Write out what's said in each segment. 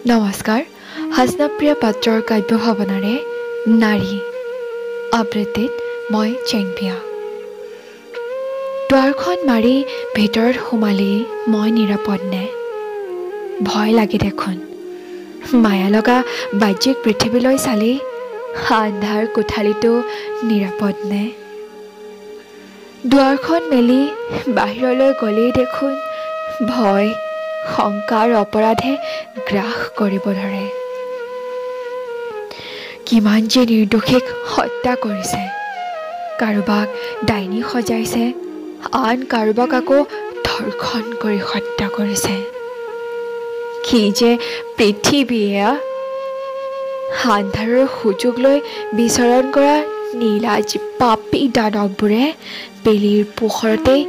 নমস্কাৰ। হাসনাপ্ৰিয়া পাত্ৰৰ কাব্য ভাৱনাৰে নাৰী আবৃত্তিত মই চেংপিয়া। দুৱাৰখন মাৰি ভিতৰত সোমালেই মই নিৰাপদ নে? ভয় লাগে দেখোন। মায়া লগা বাহ্যিক পৃথিৱীলৈ চালেই আন্ধাৰ কোঠালিটো নিৰাপদ নে? দুৱাৰখন মেলি বাহিৰলৈ গ'লেই দেখোন ভয়, শংকাৰ অপৰাধে গ্ৰাস কৰিব ধৰে। কিমান যে নিৰ্দোষীক হত্যা কৰিছে, কাৰোবাক ডাইনী সজাইছে, আন কাৰোবাক আকৌ ধৰ্ষণ কৰি হত্যা কৰিছে। কি যে পৃথিৱীয়ে! আন্ধাৰৰ সুযোগ লৈ বিচৰণ কৰা নীলাজ পাপী দানৱবোৰে বেলিৰ পোহৰতেই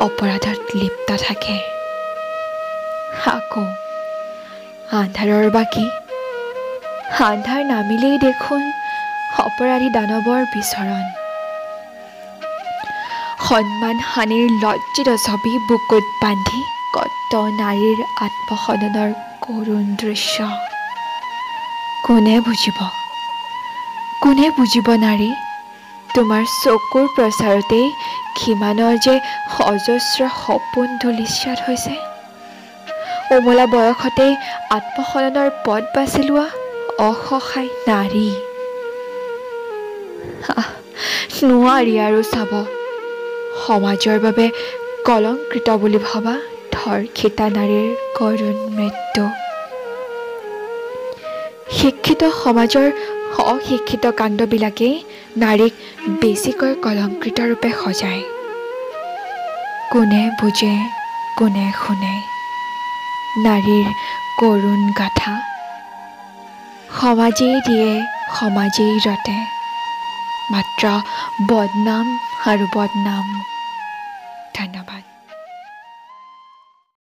অপৰাধত লিপ্ত থাকে। আকৌ আন্ধাৰৰ বাকী আন্ধাৰ নামিলেই দেখোন অপৰাধী দানৱৰ বিচৰণ। সন্মান হানিৰ লজ্জিত ছবি বুকুত বান্ধি কত নাৰীৰ আত্মসদনৰ কৰুণ দৃশ্য। কোনে বুজিব, কোনে বুজিব নাৰী, তোমাৰ চকুৰ প্ৰচাৰতেই কিমানৰ যে অজস্ৰ সপোন ধূলিস্যাৎ হৈছে। ওমলা বয়সতেই আত্মসলনৰ পথ বাছি লোৱা অসহায় নাৰী। নোৱাৰি আৰু চাব। সমাজৰ বাবে কলংকৃত বুলি ভবা ধৰ্ষিতা নাৰীৰ কৰুণ মৃত্যু। শিক্ষিত সমাজৰ অশিক্ষিত কাণ্ডবিলাকেই নাৰীক বেছিকৈ কলংকৃত ৰূপে সজায়। কোনে বুজে, কোনে শুনে নাৰীৰ কৰুণ গাথা? সমাজেই দিয়ে, সমাজেই ৰটে, মাত্ৰ বদনাম আৰু বদনাম। ধন্যবাদ।